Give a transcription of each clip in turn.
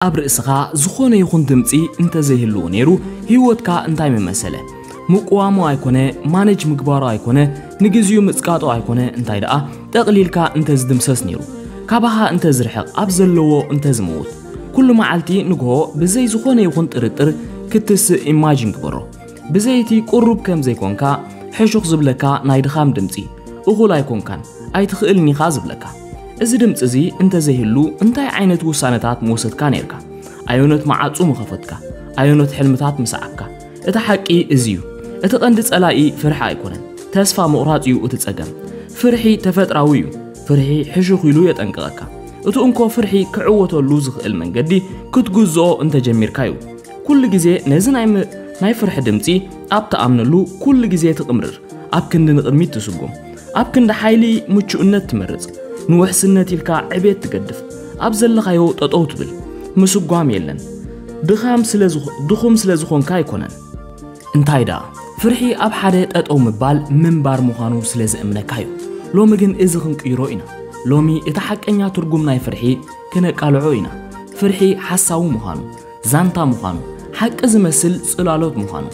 ኣብ ርእስኻ ዝኾነ ይኹን ድምፂ እንተዘይህልዎ ነይሩ፣ ህይወትካ እንታይ ምመሰለ? ምቅዋሙ ኣይኮነ፣ ማነጅ ምግባሩ ኣይኮነ፣ ንግዚኡ ምፅቃጦ ኣይኮነ፣ እንታይ ደኣ ጠቕሊልካ እንተዝድምሰስ ነይሩ። ካባኻ እንተዝርሕቕ፣ ኣብ ዘለዎ እንተዝመውት። ኩሉ መዓልቲ ንግሆ ብዘይ ዝኾነ ይኹን ጥርጥር ክትስእ ኢማጂን ግበሮ። ብዘይቲ ቅሩብ ከም ዘይኮንካ፣ ሕሹኽ ዝብለካ ናይ ድኻም ድምፂ፣ እኹል ኣይኮንካን፣ ኣይትኽእልን ኢኻ ዝብለካ። እዚ ድምፂ እዚ እንተዘይህሉ እንታይ ዓይነት ውሳነታት ምወሰድካ ነይርካ? ኣየኖት መዓፁ ምኸፈትካ? ኣየኖት ሕልምታት ምሰዓብካ? እቲ ሓቂ እዚ እዩ። እቲ ቀንዲ ፀላኢ ፍርሒ ኣይኮነን። ተስፋ ምቑራፅ እዩ እቲ ፀገም። ፍርሒ ተፈጥራዊ እዩ። ፍርሒ ሕሹኽ ኢሉ የጠንቅቐካ። እቲ እንኮ ፍርሒ ክዕወተሉ ዝኽእል መንገዲ ክትግዝኦ እንተጀሚርካ እዩ። ኩሉ ግዜ ነዚ ናይ ም-፣ ናይ ፍርሒ ድምፂ ኣብ ትኣምነሉ ኩሉ ግዜ ትቕምርር። ኣብ ክንዲ ንቕድሚት ትስጉም። ኣብ ክንዲ ሓይሊ ምቹእነት ትመርጽ። ንውሕስነት ኢልካ ዕቤት ትገድፍ። ኣብ ዘለኻዮ ጠጠው ትብል። ምስጓም የለን። ድኻም ስለ ዝኾ-፣ ድኹም ስለ ዝኾንካ ኣይኮነን። እንታይ ደኣ፣ ፍርሒ ኣብ ሓደ ጠጠው ምባል ምንባር ምዃኑ ስለ ዘእምነካ እዩ። ሎሚ ግን እዚ ክንቅይሮ ኢና። ሎሚ እቲ ሓቀኛ ትርጉም ናይ ፍርሒ ክነቃልዖ ኢና። ፍርሒ ሓሳዊ ምዃኑ፣ ዛንታ ምዃኑ፣ ሓቂ ዝመስል ጽላሎት ምዃኑ።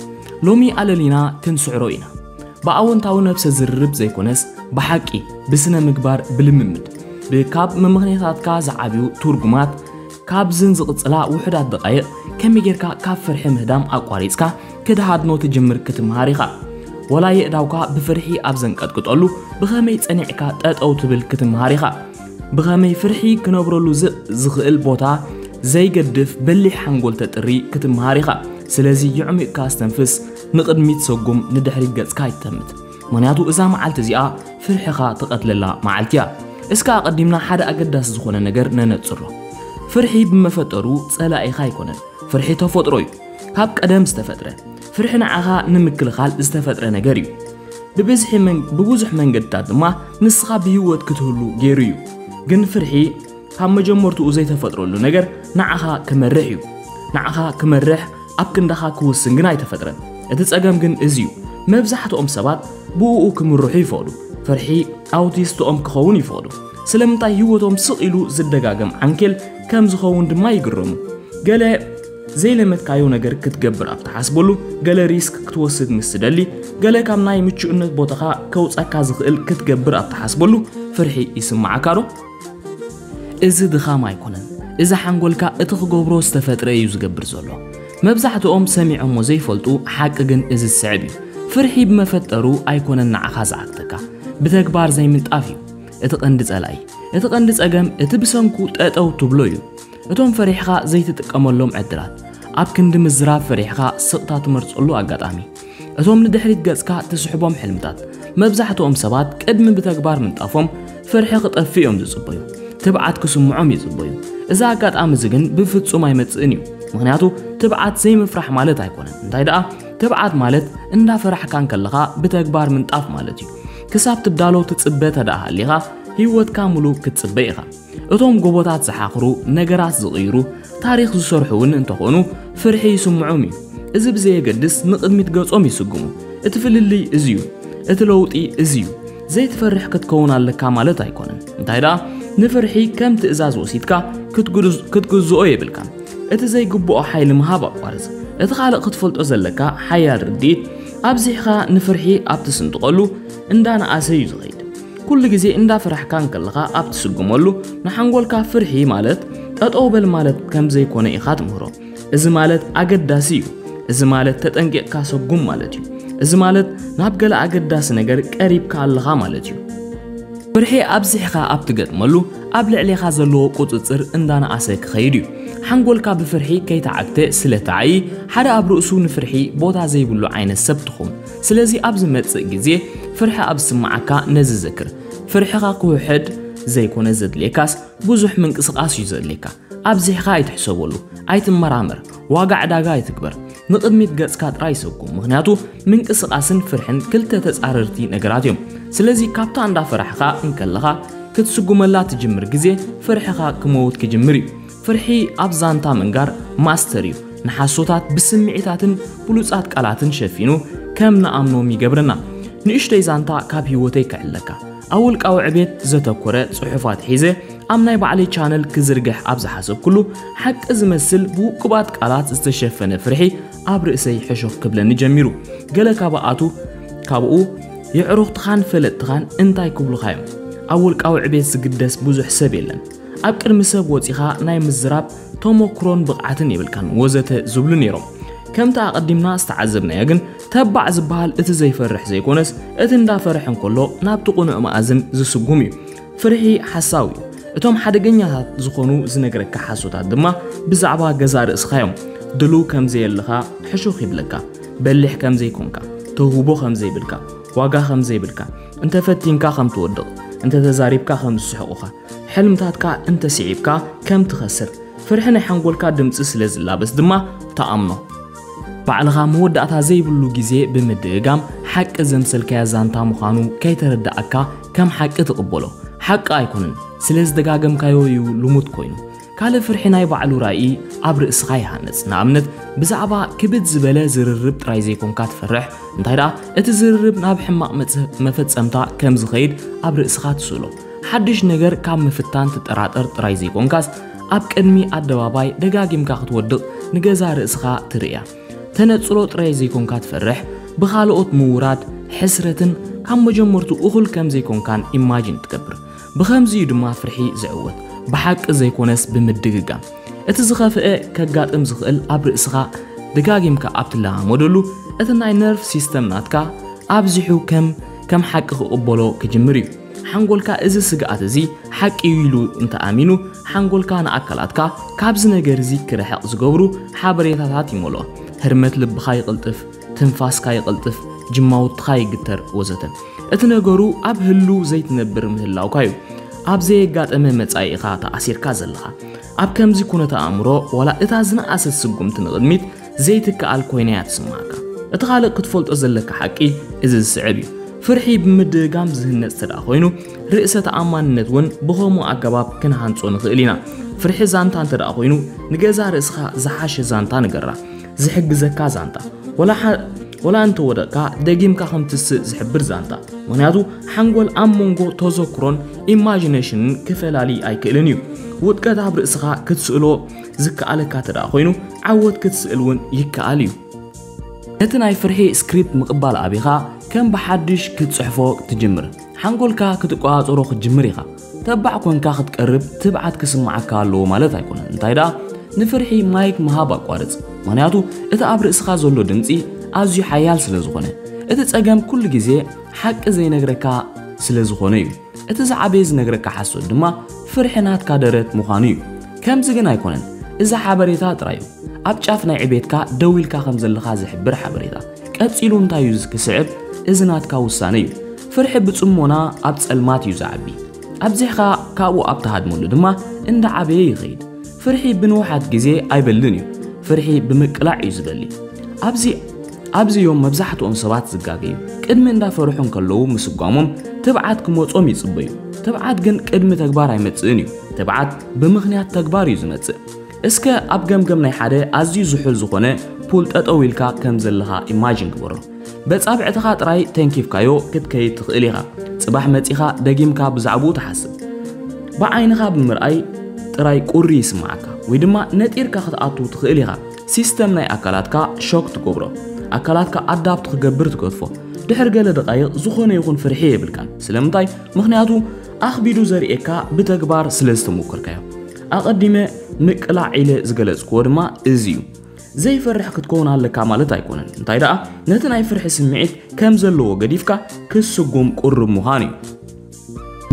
ሎሚ ኣለሊና ክንስዕሮ ኢና። ብኣወንታዊ ነብሰ ዝርርብ ዘይኮነስ፣ ብሓቂ፣ ብስነ ምግባር፣ ብልምምድ። ብ-፣ ካብ መምኽንያታትካ ዝዓብዩ ትርጉማት፣ ካብዝን ዝቕጽላ ውሑዳት ደቓይቕ፣ ከመይ ጌርካ ካብ ፍርሒ ምህዳም ኣቋሪጽካ ክትሃድኖ ትጅምር ክትምሃር ኢኻ። ወላ የእዳውካ ብፍርሒ ኣብ ዘንቀጥቅጠሉ፣ ብኸመይ ጸኒዕካ ጠጠው ትብል ክትምሃር ኢኻ። ብኸመይ ፍርሒ ክነብረሉ ዝ-፣ ዝኽእል ቦታ ዘይገድፍ በሊሕ ሓንጎል ተጥሪ ክትምሃር ኢኻ። ስለዚ የዕሚቕካ ኣስተንፍስ፣ ንቕድሚት ሰጉም፣ ንድሕሪት ገጽካ ኣይትጠምት። ምኽንያቱ እዛ መዓልቲ እዚኣ ፍርሕኻ ትቐትለላ መዓልቲ እያ። እስከ ኣቐዲምና ሓደ ኣገዳሲ ዝኾነ ነገር ነነጽሮ። ፍርሒ ብመፈጠሩ ጸላኢኻ ኣይኮነን። ፍርሒ ተፈጥሮ እዩ። ካብ ቀደም ዝተፈጥረ። ፍርሒ ንዓኻ ንምክልኻል ዝተፈጥረ ነገር እዩ። ብብዝሒ መን-፣ ብብዙሕ መንገድታት ድማ ንስኻ ብህይወት ክትህሉ ገይሩ እዩ። ግን ፍርሒ ካብ መጀመርትኡ ዘይተፈጥረሉ ነገር ንዓኻ ክመርሕ እዩ። ንዓኻ ክመርሕ፣ ኣብ ክንዳኻ ክውስን ግን ኣይተፈጥረን። እቲ ጸገም ግን እዚ እዩ። መብዛሕትኦም ሰባት ብእኡ ክምርሑ ይፈቕዱ። ፍርሒ ኣውቲስትኦም ክኸውን ይፈቕዱ። ስለምንታይ ህይወቶም ስቕ ኢሉ ዝደጋገም ዓንኬል ከም ዝኸውን ድማ ይግረሙ። ገለ ዘይለመድካዮ ነገር ክትገብር ኣብ ትሓስበሉ፣ ገለ ሪስክ ክትወስድ ምስ ትደሊ፣ ገለ ካብ ናይ ምቹእነት ቦታኻ ከውጻካ ዝኽእል ክትገብር ኣብ ትሓስበሉ፣ ፍርሒ ይስምዓካ ዶ? እዚ ድኻም ኣይኮነን። እዚ ሓንጎልካ እቲ ክገብሮ ዝተፈጥረ እዩ ዝገብር ዘሎ። መብዛሕትኦም ሰሚዖሞ ዘይፈልጡ ሓቂ ግን እዚ ዝስዕብ እዩ። ፍርሒ ብመፈጠሩ ኣይኮነን ንዓኻ ዝዓግተካ። ብተግባር ዘይምንጣፍ እዩ እቲ ቀንዲ ጸላኢ። እቲ ቀንዲ ጸገም እቲ ብሰንኩ ጠጠው ትብሎ እዩ። እቶም ፈሪሕኻ ዘይትጥቀመሎም ዕድላት። ኣብ ክንዲ ምዝራብ ፈሪሕኻ ስቕታ ትመርጸሉ ኣጋጣሚ። እቶም ንድሕሪት ገጽካ ትስሕቦም ሕልምታት። መብዛሕትኦም ሰባት ቅድሚ ብተግባር ምንጣፎም ፍርሒ ክጠፍእ እዮም ዝጽበዩ። ትብዓት ክስምዖም ይጽበዩ። እዚ ኣጋጣሚ እዚ ግን ብፍጹም ኣይመጽእን እዩ። ምኽንያቱ ትብዓት ዘይምፍራሕ ማለት ኣይኮነን። እንታይ ደኣ፣ ትብዓት ማለት እንዳፈራሕካ እንከለኻ ብተግባር ምንጣፍ ማለት እዩ። ክሳብ ትዳሎ ትጽበ ተደኣ ሃሊኻ፣ ህይወትካ ሙሉእ ክትጽበ ኢኻ። እቶም ጎቦታት ዝሓኽሩ፣ ነገራት ዝቕይሩ፣ ታሪኽ ዝሰርሑ እውን እንተኾኑ፣ ፍርሒ ይስምዖም እዩ። እዚ ብዘየገድስ ንቕድሚት ገጾም ይስጉሙ። እቲ ፍልልይ እዚ እዩ። እቲ ለውጢ እዚ እዩ። ዘይትፈርሕ ክትከውን ኣለካ ማለት ኣይኮነን። እንታይ ደኣ፣ ንፍርሒ ከም ትእዛዝ ወሲድካ ክትግዝ-፣ ክትግዝኦ የብልካን። እቲ ዘይግብኦ ሓይሊ ምሃብ ኣቋርጽ። እቲ ካልእ ክትፈልጦ ዘለካ ሓያል ርድኢት፣ ኣብዚሕኻ ንፍርሒ ኣብ ትስንጥቐሉ እንዳነኣሰ እዩ ዝኸይድ። ኩሉ ግዜ እንዳፈራሕካ እንከለኻ ኣብ ትስጉመሉ፣ ንሓንጎልካ ፍርሒ ማለት ጠጠው በል ማለት ከም ዘይኮነ ኢኻ ትምህሮ። እዚ ማለት ኣገዳሲ እዩ። እዚ ማለት ተጠንቂቕካ ሰጉም ማለት እዩ። እዚ ማለት ናብ ገለ ኣገዳሲ ነገር ቀሪብካ ኣለኻ ማለት እዩ። ፍርሒ ኣብዚሕኻ ኣብ ትገጥመሉ፣ ኣብ ልዕሌኻ ዘለዎ ቁጽጽር እንዳነኣሰ ክኸይድ እዩ። ሓንጎልካ ብፍርሒ ከይተዓግተ ስለ ተዓዪ፣ ሓደ ኣብ ርእሱ ንፍርሒ ቦታ ዘይብሉ ዓይነት ሰብ ትኹን። ስለዚ ኣብ ዝመጽእ ግዜ ፍርሒ ኣብ ዝስምዓካ ነዚ ዘክር። ፍርሕኻ ክውሕድ ዘይኮነ ዘድልየካስ ብዙሕ ምንቅስቓስ እዩ ዘድልየካ። ኣብዚሕኻ ኣይትሕሰበሉ፣ ኣይትመራመር፣ ዋጋ ዕዳጋ ኣይትግበር። ንቕድሚት ገጽካ ጥራይ ሰጉም። ምኽንያቱ ምንቅስቓስን ፍርሕን ክልተ ተጻረርቲ ነገራት እዮም። ስለዚ ካብታ እንዳፈራሕኻ እንከለኻ ክትስጉመላ ትጅምር ግዜ ፍርሕኻ ክመውት ክጅምር እዩ። ፍርሒ ኣብ ዛንታ ምንጋር ማስተር እዩ። ንሓሶታት ብስምዒታትን ብሉጻት ቃላትን ሸፊኑ ከም ንኣምኖም ይገብረና። ንእሽተይ ዛንታ ካብ ህይወተይ ክዕለካ። ኣብ ውልቃዊ ዕቤት ዘተኮረ ጽሑፋት ሒዘ ኣብ ናይ ባዕለይ ቻነል ክዝርግሕ ኣብ ዝሓሰብኩሉ፣ ሓቂ ዝመስል ብውቁባት ቃላት ዝተሸፈነ ፍርሒ ኣብ ርእሰይ ሕሹኽ ክብለኒ ጀሚሩ። ገለ ካብኣቱ ካብኡ የዕሩኽትኻን ፈለጥትኻን እንታይ ክብሉኻ እዮም? ኣብ ውልቃዊ ዕቤት ዝግደስ ብዙሕ ሰብ የለን። ኣብ ቅድሚ ሰብ ወጺኻ ናይ ምዝራብ ተሞክሮን ብቕዓትን የብልካን ወዘተ ዝብሉ ነይሮም። ከምቲ ኣቐዲምና ዝተዓዘብናዮ ግን፣ ተባዕ ዝበሃል እቲ ዘይፈርሕ ዘይኮነስ፣ እቲ እንዳፈርሕ እንከሎ ናብቲ ቅኑዕ መኣዝን ዝስጉም እዩ። ፍርሒ ሓሳዊ እዩ። እቶም ሓደገኛታት ዝኾኑ ዝነግረካ ሓሶታት ድማ ብዛዕባ ገዛ ርእስኻ እዮም። ድሉው ከም ዘየለኻ ሕሹኽ ይብለካ። በሊሕ ከም ዘይኮንካ፣ ተውህቦ ከም ዘይብልካ፣ ዋጋ ከም ዘይብልካ፣ እንተፈቲንካ ከም ትወድቕ፣ እንተተዛሪብካ ከም ዝስሕቑኻ፣ ሕልምታትካ እንተስዒብካ ከም ትኸስር፣ ፍርሒ ናይ ሓንጎልካ ድምጺ ስለ ዝላበስ ድማ ትኣምኖ። ባዕልኻ መወዳእታ ዘይብሉ ግዜ ብምድግጋም፣ ሓቂ ዘምሰልካያ ዛንታ ምዃኑ ከይተረድኣካ ከም ሓቂ ትቕበሎ። ሓቂ ኣይኮነን፣ ስለ ዝደጋገምካዮ እዩ ልሙድ ኮይኑ። ካልእ ፍርሒ ናይ ባዕሉ ራእይ ኣብ ርእስኻ ይሃንጽ። ንኣብነት፣ ብዛዕባ ክብድ ዝበለ ዝርርብ ጥራይ ዘይኮንካ ትፈርሕ፣ እንታይ ደኣ፣ እቲ ዝርርብ ናብ ሕማቕ መጽ-፣ መፈጸምታ ከም ዝኸይድ ኣብ ርእስኻ ትስእሎ። ሓድሽ ነገር ካብ ምፍታን ትጠራጠር ጥራይ ዘይኮንካስ፣ ኣብ ቅድሚ ኣደባባይ ደጋጊምካ ክትወድቕ ንገዛ ርእስኻ ትርእያ። ተነጽሎ ጥራይ ዘይኮንካ ትፈርሕ፣ ብኻልኦት ምውራድ፣ ሕስረትን ካብ መጀመርቱ እኹል ከም ዘይኮንካን ኢማጂን ትገብር። ብኸምዚ እዩ ድማ ፍርሒ ዝዕወት፣ ብሓቂ ዘይኮነስ ብምድግጋም። እቲ ዝኸፍአ ከጋጥም ዝኽእል ኣብ ርእስኻ ደጋጊምካ ኣብ ትለማመደሉ፣ እቲ ናይ ነርቭ ሲስተም ናትካ ኣብዚሑ ከም፣ ከም ሓቂ ክቕበሎ ክጅምር እዩ። ሓንጎልካ እዚ ስግኣት እዚ ሓቂ እዩ ኢሉ እንተኣሚኑ፣ ሓንጎልካ ንኣካላትካ ካብዚ ነገር እዚ ክርሕቕ ዝገብሩ ሓበሬታታት ይመልኦ። ህርመት ልብኻ ይቕልጥፍ፣ ትንፋስካ ይቕልጥፍ፣ ጅማውትኻ ይግተር ወዘተ። እቲ ነገሩ ኣብ ህሉው ዘይትነብር ምህላውካ እዩ። ኣብ ዘየጋጠመ መጻኢ ኢኻ ተኣሲርካ ዘለኻ። ኣብ ከምዚ ኩነተ ኣእምሮ፣ ዋላ እታ ዝነኣሰት ስጉምቲ ንቕድሚት ዘይትከኣል ኮይና እያ ትስምዓካ። እቲ ካልእ ክትፈልጦ ዘለካ ሓቂ እዚ ዝስዕብ እዩ። ፍርሒ ብምድግጋም ዝህነጽ እንተ ደኣ ኮይኑ፣ ርእሰ ተኣማንነት እውን ብኸምኡ ኣገባብ ክንሃንጾ ንኽእል ኢና። ፍርሒ ዛንታ እንተ ደኣ ኮይኑ፣ ንገዛ ርእስኻ ዝሓሸ ዛንታ ንገራ። ዝሕግዘካ ዛንታ። ወላ ሓ-፣ ወላ እንተ ወደቕካ፣ ደጊምካ ከም ትስእ ዝሕብር ዛንታ። ምኽንያቱ፣ ሓንጎል ኣብ መንጎ ተዘክሮን ኢማጂኔሽንን ክፈላሊ ኣይክእልን እዩ። ውድቀት ኣብ ርእስኻ ክትስእሎ ዝከኣለካ እንተ ደኣ ኮይኑ፣ ዓወት ክትስእል እውን ይከኣል እዩ። ነቲ ናይ ፍርሒ ስክሪፕት ምቕባል ኣቢኻ፣ ከም ብሓድሽ ክትጽሕፎ ትጅምር። ሓንጎልካ ክትቆጻጸሮ ክትጅምር ኢኻ። ተባዕ ኮንካ ክትቀርብ ትብዓት ክስምዓካ ኣለዎ ማለት ኣይኮነን። እንታይ ደኣ፣ ንፍርሒ ማይክ ምሃብ ኣቋርጽ። ምኽንያቱ፣ እቲ ኣብ ርእስኻ ዘሎ ድምጺ ኣዝዩ ሓያል ስለ ዝኾነ። እቲ ጸገም ኩሉ ግዜ ሓቂ ዘይነግረካ ስለ ዝኾነ እዩ። እቲ ዝዓበየ ዝነግረካ ሓሶት ድማ ፍርሒ ናትካ ደረት ምዃኑ እዩ። ከምዚ ግን ኣይኮነን። እዚ ሓበሬታ ጥራይ እዩ። ኣብ ጫፍ ናይ ዕቤትካ ደው ኢልካ ከም ዘለኻ ዝሕብር ሓበሬታ። ቀጺሉ እንታይ እዩ ክስዕብ? እዚ ናትካ ውሳነ እዩ። ፍርሒ ብጽሞና ኣብ ጸልማት እዩ ዝዓቢ። ኣብዚሕካ ካብኡ ኣብ ትሃድመሉ ድማ እንዳዓበየ ይኸይድ። ፍርሒ ብንውሓት ግዜ ኣይበልን እዩ። ፍርሒ ብምቅላዕ እዩ ዝበሊ። ኣብዚ፣ ኣብዚ እዮም መብዛሕትኦም ሰባት ዝጋገዩ። ቅድሚ እንዳፈርሑ እንከለዉ ምስጓሞም ትብዓት ክመጾም ይጽበዩ። ትብዓት ግን ቅድሚ ተግባር ኣይመጽእን እዩ። ትብዓት ብምኽንያት ተግባር እዩ ዝመጽእ። እስከ ኣብ ገምገም ናይ ሓደ ኣዝዩ ዝሑል ዝኾነ ፑል ጠጠው ኢልካ ከም ዘለኻ ኢማጂን ግበሮ። በጻብዕትኻ ጥራይ ተንኪፍካዮ ክትከይድ ትኽእል ኢኻ። ጽባሕ መጺኻ ደጊምካ ብዛዕባኡ ትሓስብ። ብዓይንኻ ብምርኣይ ጥራይ ቁሪ ይስምዓካ፣ ወይ ድማ ነጢርካ ክትኣቱ ትኽእል ኢኻ። ሲስተም ናይ ኣካላትካ ሾክ ትገብሮ። ኣካላትካ ኣዳፕት ክገብር ትገድፎ። ድሕሪ ገለ ደቃይቕ ዝኾነ ይኹን ፍርሒ የብልካን። ስለምንታይ? ምኽንያቱ ኣኽቢዱ ዘርእየካ ብተግባር ስለ ዝተሞከርካዮ። ኣቐዲመ ምቅላዕ ኢለ ዝገለጽክዎ ድማ እዚ እዩ። ዘይፈርሕ ክትከውን ኣለካ ማለት ኣይኮነን። እንታይ ደኣ፣ ነቲ ናይ ፍርሒ ስምዒት ከም ዘለዎ ገዲፍካ ክስጉም ቁሩብ ምዃን እዩ።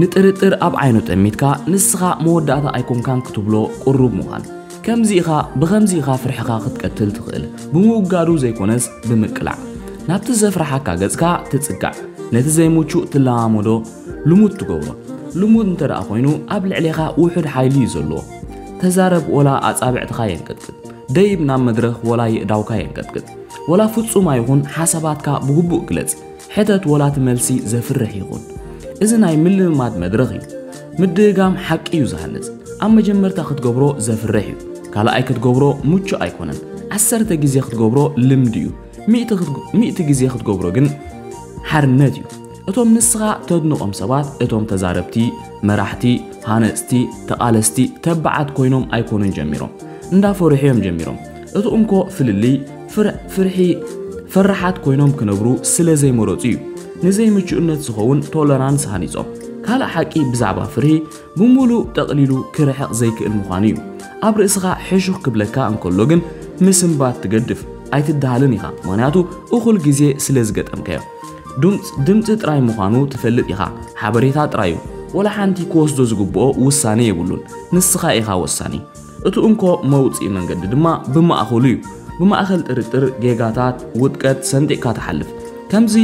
ንጥርጥር ኣብ ዓይኑ ጠሚትካ፣ ንስኻ መወዳእታ ኣይኮንካን ክትብሎ ቁሩብ ምዃን። ከምዚ ኢኻ፣ ብኸምዚ ኢኻ ፍርሕኻ ክትቀትል ትኽእል። ብምውጋዱ ዘይኮነስ ብምቅላዕ። ናብቲ ዘፍርሓካ ገጽካ ትጽጋዕ። ነቲ ዘይምቹእ ትለማመዶ፣ ልሙድ ትገብሮ። ልሙድ እንተ ደኣ ኮይኑ፣ ኣብ ልዕሌኻ ውሑድ ሓይሊ እዩ ዘለዎ። ተዛረብ ወላ ኣጻብዕትኻ የንቀጥቅጥ። ደይብ ናብ መድረኽ ወላ የእዳውካ የንቀጥቅጥ። ወላ ፍጹም ኣይኹን ሓሳባትካ ብግቡእ ግለጽ። ሕተት ወላ እቲ መልሲ ዘፍርሕ ይኹን። እዚ ናይ ምልምማድ መድረኽ እዩ። ምድግጋም ሓቂ እዩ ዝሃንጽ። ኣብ መጀመርታ ክትገብሮ ዘፍርሕ እዩ። ካልኣይ ክትገብሮ ምቹእ ኣይኮነን። ዓሰርተ ግዜ ክትገብሮ ልምዲ እዩ። ሚእቲ ክትግ-፣ ሚእቲ ግዜ ክትገብሮ ግን ሓርነት እዩ። እቶም ንስኻ ተድንቖም ሰባት፣ እቶም ተዛረብቲ፣ መራሕቲ፣ ሃነጽቲ፣ ተቓለስቲ፣ ተባዓት ኮይኖም ኣይኮኑን ጀሚሮም። እንዳፈርሑ እዮም ጀሚሮም። እቲ እንኮ ፍልልይ፣ ፍር-፣ ፍርሒ፣ ፈራሓት ኮይኖም ክነብሩ ስለ ዘይመረጹ እዩ። ንዘይምቹእነት ዝኸውን ቶለራንስ ሃኒጾም። ካልእ ሓቂ ብዛዕባ ፍርሒ፣ ብምሉእ ጠቕሊሉ ክርሕቕ ዘይክእል ምዃኑ እዩ። ኣብ ርእስኻ ሕሹኽ ክብለካ እንከሎ ግን፣ ምስንባት ትገድፍ ኣይትደሃልን ኢኻ። ምኽንያቱ፣ እኹል ግዜ ስለ ዝገጠምካዮ። ድምፅ-፣ ድምፂ ጥራይ ምዃኑ ትፈልጥ ኢኻ። ሓበሬታ ጥራይ እዩ። ወላ ሓንቲ ክወስዶ ዝግብኦ ውሳኔ የብሉን። ንስኻ ኢኻ ወሳኒ። እቲ እንኮ መውፅኢ መንገዲ ድማ ብማእኸሉ እዩ። ብማእኸል ጥርጥር፣ ጌጋታት፣ ውድቀት ሰንጢቕካ ትሓልፍ። ከምዚ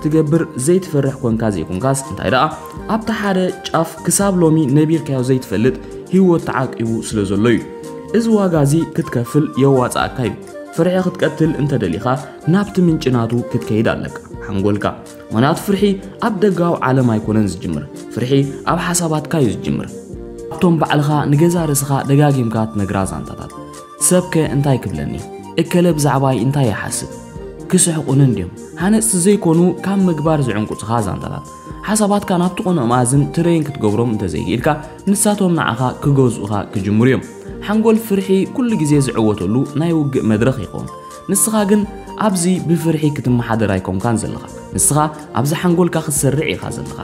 ትገብር ዘይትፈርሕ ኮንካ ዘይኮንካስ፣ እንታይ ደኣ፣ ኣብቲ ሓደ ጫፍ ክሳብ ሎሚ ነቢርካዮ ዘይትፈልጥ ህይወት ተዓቂቡ ስለ ዘሎ እዩ። እዚ ዋጋ እዚ ክትከፍል የዋጽኣካ እዩ። ፍርሒ ክትቀትል እንተደሊኻ፣ ናብቲ ምንጪ ናቱ ክትከይድ ኣለካ፣ ሓንጎልካ። ምኽንያቱ ፍርሒ ኣብ ደጋዊ ዓለም ኣይኮነን ዝጅምር። ፍርሒ ኣብ ሓሳባትካ እዩ ዝጅምር። ኣብቶም ባዕልኻ ንገዛ ርእስኻ ደጋጊምካ ትነግራ ዛንታታት። ሰብከ እንታይ ክብለኒ? እከለ ብዛዕባይ እንታይ ይሓስብ? ክስሕቑኒ እንድዮም? ሃነጽቲ ዘይኮኑ ካብ ምግባር ዝዕንቁጽኻ ዛንታታት። ሓሳባትካ ናብቲ ቅኑዕ መኣዝን ትረይን ክትገብሮም እንተዘይክኢልካ፣ ንሳቶም ንዓኻ ክገዝኡኻ ክጅምሩ እዮም። ሓንጎል ፍርሒ ኩሉ ግዜ ዝዕወተሉ ናይ ውግእ መድረኽ ይኸውን። ንስኻ ግን ኣብዚ ብፍርሒ ክትመሓደር ኣይኮንካን ዘለኻ። ንስኻ ኣብዚ ሓንጎልካ ክትሰርዕ ኢኻ ዘለኻ።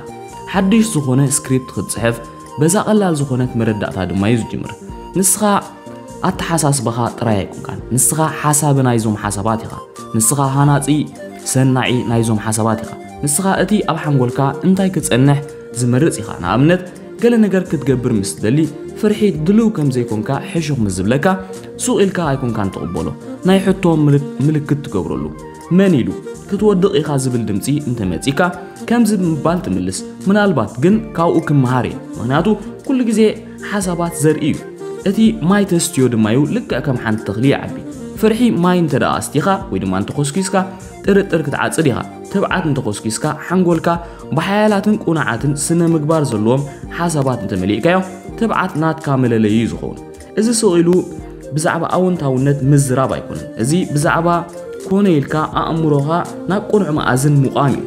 ሓድሽ ዝኾነ ስክሪፕት ክትጽሕፍ፣ በዛ ቀላል ዝኾነት መረዳእታ ድማ እዩ ዝጅምር። ንስኻ ኣተሓሳስባኻ ጥራይ ኣይኮንካን። ንስኻ ሓሳቢ ናይዞም ሓሳባት ኢኻ። ንስኻ ሃናጺ፣ ሰናዒ ናይዞም ሓሳባት ኢኻ። ንስኻ እቲ ኣብ ሓንጎልካ እንታይ ክጸንሕ ዝመርጽ ኢኻ። ንኣብነት፣ ገለ ነገር ክትገብር ምስ ትደሊ፣ ፍርሒ ድልው ከም ዘይኮንካ ሕሹኽ ምስ ዝብለካ፣ ሱቕ ኢልካ ኣይኮንካን ትቕበሎ። ናይ ሕቶ ምልክ-፣ ምልክት ትገብረሉ። መን ኢሉ? ክትወድቕ ኢኻ ዝብል ድምጺ እንተመጺካ፣ ከምዚ ብምባል ትምልስ። ምናልባት ግን ካብኡ ክመሃር እየ። ምኽንያቱ ኩሉ ግዜ ሓሳባት ዘርኢ እዩ። እቲ ማይ ተስትዮ ድማ እዩ ልክዕ ከም ሓንቲ ተኽሊ ይዓቢ። ፍርሒ ማይ እንተ ደኣ ኣስቲኻ ወይ ድማ እንተኾስኪስካ፣ ጥርጥር ክትዓጽድ ኢኻ። ትብዓት እንተኾስኪስካ፣ ሓንጎልካ ብሓያላትን ቁኑዓትን ስነ ምግባር ዘለዎም ሓሳባት እንተመሊእካዮ፣ ትብዓት ናትካ መለለዪ እዩ ዝኸውን። እዚ ስቕ ኢሉ ብዛዕባ ኣወንታውነት ምዝራብ ኣይኮነን። እዚ ብዛዕባ ኮነ ኢልካ ኣእምሮኻ ናብ ቅኑዕ መኣዝን ምቋም እዩ።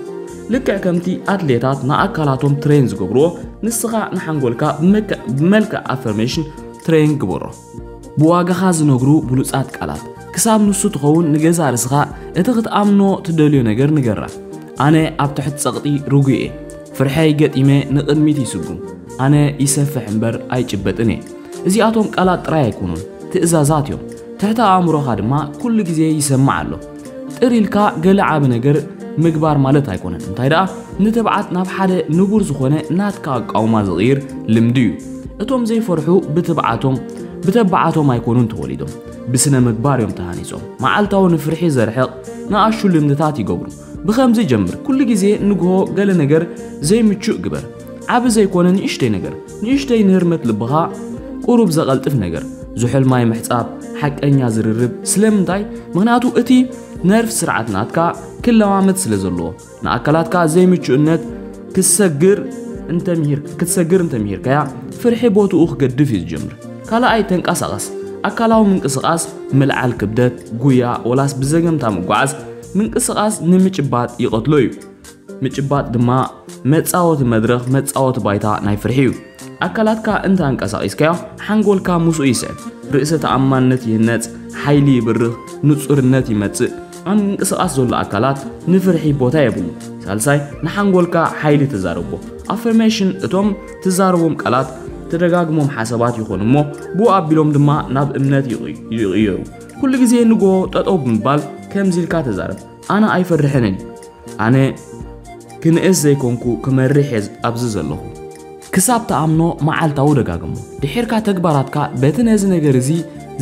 ልክዕ ከምቲ ኣትሌታት ንኣካላቶም ትሬን ዝገብርዎ፣ ንስኻ ንሓንጎልካ ብመልክዕ፣ ብመልክዕ ኣፈርሜሽን ትሬን ግበሮ። ብዋጋኻ ዝነግሩ ብሉጻት ቃላት። ክሳብ ንሱ ትኸውን ንገዛእ ርእስኻ እቲ ክትኣምኖ ትደልዮ ነገር ንገራ። ኣነ ኣብ ትሕቲ ጸቕጢ ርጉእ እየ። ፍርሐይ ገጢመ ንቕድሚት ይስጉም። ኣነ ይሰፍሕ እምበር ኣይጭበጥን እየ። እዚኣቶም ቃላት ጥራይ ኣይኮኑን፣ ትእዛዛት እዮም። ትሕቲ ኣእምሮኻ ድማ ኩሉ ግዜ ይሰማዕ ኣሎ። ጥር ኢልካ ገለ ዓቢ ነገር ምግባር ማለት ኣይኮነን። እንታይ ደኣ፣ ንትብዓት ናብ ሓደ ንቡር ዝኾነ ናትካ ኣቃውማ ዝቕይር ልምዲ እዩ። እቶም ዘይፈርሑ ብትብዓቶም፣ ብተባዓቶም ኣይኮኑን ተወሊዶም። ብስነ ምግባር እዮም ተሃኒጾም። መዓልታዊ ንፍርሒ ዘርሕቕ ንኣሽቱ ልምድታት ይገብሩ። ብኸምዚ ጀምር። ኩሉ ግዜ ንግሆ ገለ ነገር ዘይምቹእ ግበር። ዓቢ ዘይኮነ ንእሽተይ ነገር። ንእሽተይ ንህርመት ልብኻ ቁሩብ ዘቐልጥፍ ነገር። ዝሑል ማይ ምሕጻብ፣ ሓቀኛ ዝርርብ። ስለምንታይ? ምኽንያቱ እቲ ነርቭ ስርዓት ናትካ ክለማመድ ስለ ዘለዎ፣ ንኣካላትካ ዘይምቹእነት ክሰግር እንተምሂር-፣ ክትሰግር እንተምሂርካያ፣ ፍርሒ ቦትኡ ክገድፍ እዩ ዝጀምር። ካልኣይ፣ ተንቀሳቐስ። ኣካላዊ ምንቅስቓስ፣ ምልዓል ክብደት፣ ጉያ፣ ወላስ ብዘገምታ ምጓዓዝ፣ ምንቅስቓስ ንምጭባጥ ይቐትሎ እዩ። ምጭባጥ ድማ መጻወቲ መድረኽ፣ መጻወቲ ባይታ ናይ ፍርሒ እዩ። ኣካላትካ እንተ ኣንቀሳቒስካዮ፣ ሓንጎልካ ምስኡ ይስዕብ። ርእሰ ተኣማንነት ይህነጽ፣ ሓይሊ ይብርኽ፣ ንጹርነት ይመጽእ። ኣብ ምንቅስቓስ ዘሎ ኣካላት ንፍርሒ ቦታ የብሉ። ሳልሳይ፣ ንሓንጎልካ ሓይሊ ተዛረቦ። ኣፈርሜሽን፣ እቶም ትዛረቦም ቃላት፣ ትደጋግሞም ሓሳባት ይኾኑ እሞ፣ ብኡ ኣቢሎም ድማ ናብ እምነት ይቕይ-፣ ይቕየሩ። ኩሉ ግዜ ንግሆ ጠጠው ብምባል ከምዚ ኢልካ ተዛረብ። ኣነ ኣይፈርሕን እየ። ኣነ ክንእስ ዘይኮንኩ ክመርሕ እየ ኣብዚ ዘለኹ። ክሳብ ትኣምኖ መዓልታዊ ደጋግሞ። ድሒርካ ተግባራትካ በቲ ነዚ ነገር እዚ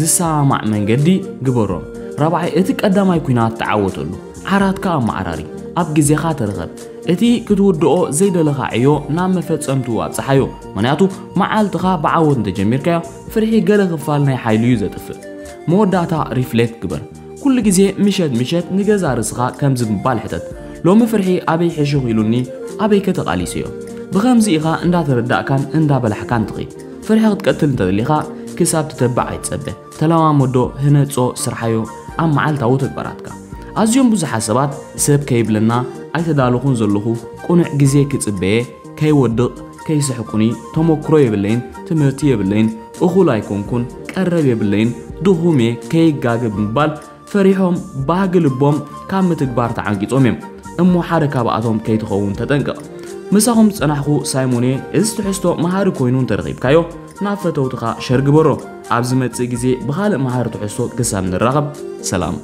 ዝሰማማዕ መንገዲ ግበሮም። ራብዓይ፣ እቲ ቀዳማይ ኲናት ተዓወተሉ። ዓራትካ ኣመዓራሪ። ኣብ ግዜኻ ተረኸብ። እቲ ክትውድኦ ዘይደለኻ ዕዮ ናብ መፈጸምትኡ ኣብጽሓዮ። ምኽንያቱ መዓልትኻ ብዓወት እንተጀሚርካዮ፣ ፍርሒ ገለ ክፋል ናይ ሓይሉ እዩ ዘጥፍእ። መወዳእታ ሪፍሌክት ግበር። ኩሉ ግዜ ምሸት ምሸት ንገዛእ ርእስኻ ከምዚ ብምባል ሕተት፣ ሎሚ ፍርሒ ኣበይ ሕሹኽ ኢሉኒ? ኣበይከ ተቓሊሰዮ? ብኸምዚ ኢኻ እንዳተረዳእካን እንዳበላሕካን ትኸይድ። ፍርሒ ክትቀትል እንተደሊኻ ክሳብ ትተብዕ ኣይትጸበ። ተለማመዶ፣ ህነጾ፣ ስርሓዮ ኣብ መዓልታዊ ተግባራትካ። ኣዝዮም ብዙሓት ሰባት ሰብ ከይብለና፣ ኣይተዳለኹን ዘለኹ ቅኑዕ ግዜ ክጽበየ፣ ከይወድቕ፣ ከይስሕቁኒ፣ ተመክሮ የብለይን፣ ትምህርቲ የብለይን፣ እኹል ኣይኮንኩን፣ ቀረብ የብለይን፣ ድኹም እየ፣ ከይጋገ ብምባል ፈሪሖም ባህጊ ልቦም ካብ ምትግባር ተዓንቂጾም እዮም። እሞ ሓደ ካብኣቶም ከይትኸውን ተጠንቀቕ። ምሳኹም ዝጸናሕኩ ሳይሞን እየ። እዚ ትሕዝቶ መሃሪ ኮይኑ እንተረኺብካዮ ናብ ፈተውትኻ ሸር ግበሮ። ኣብ ዝመጽእ ግዜ ብኻልእ መሃሪ ትሕዝቶ ክሳብ ንራኸብ ሰላም።